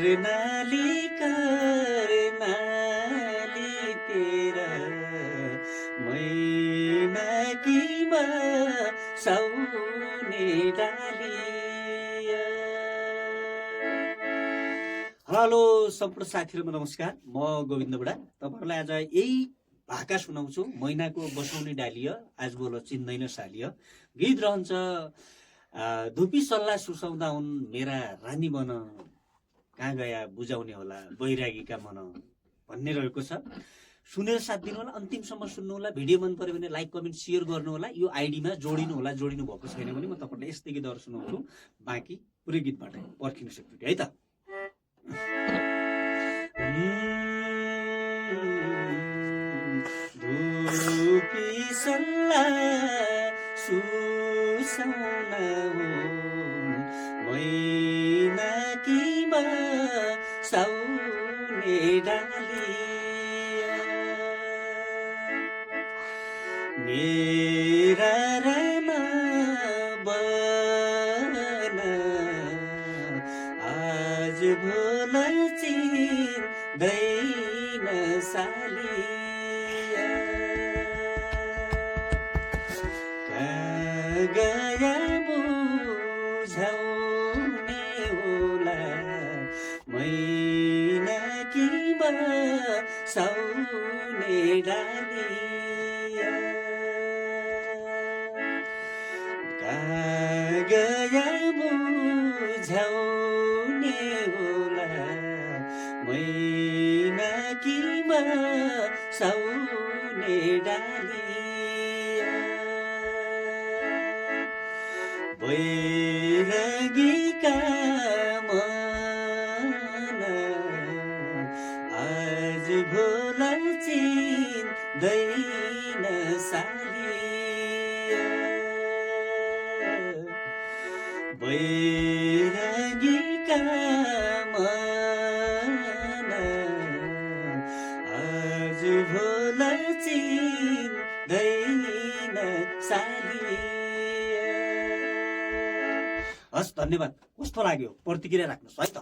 करनाली तेरा मैना की बसाउने डालिया। हेलो सम्पूर्ण साथीहरुमा नमस्कार। म गोविन्द बुढा तपाईहरुलाई आज यही भाका सुनाउँछु। मैनाको बसाउने डालिया आज बोलो चिन्दैन सालिय। गीत रहन्छ धुपी सल्लाह सुसाउँदा हुन् मेरा रानी बन, कहाँ गया बुझाउने होला बैरागीका मन भन्ने रहेको छ। सुनेर साथ दिनु होला, अन्तिमसम्म सुन्नु होला। भिडियो मन पर्यो भने लाइक कमेन्ट शेयर गर्नु होला। यो आइडीमा जोडिनु होला। जोडिनु भएको छैन भने म तपाईहरुलाई यस्तै गीतहरु सुनाउँछु। बाँकी पुरै गीतबाट पर्खिनु सक्छु है त। धुपी सल्लाह सुसाउन मैना की बसाउने डालिया। मेरा राना बन आज भोला चिन्दैन सालिया। कहाँ गया बुझाउने होला मैना की बसाउने डालिया। कहाँ गया बुझाउने होला मैना की बसाउने डालिया। बैरागीका मन आज भोला चिन्दैन सालिया। बैरागीका मन आज भोला चिन्दैन सालिया। हस्, धन्यवाद। कस्तो लाग्यो प्रतिक्रिया राख्नुहोस् है त।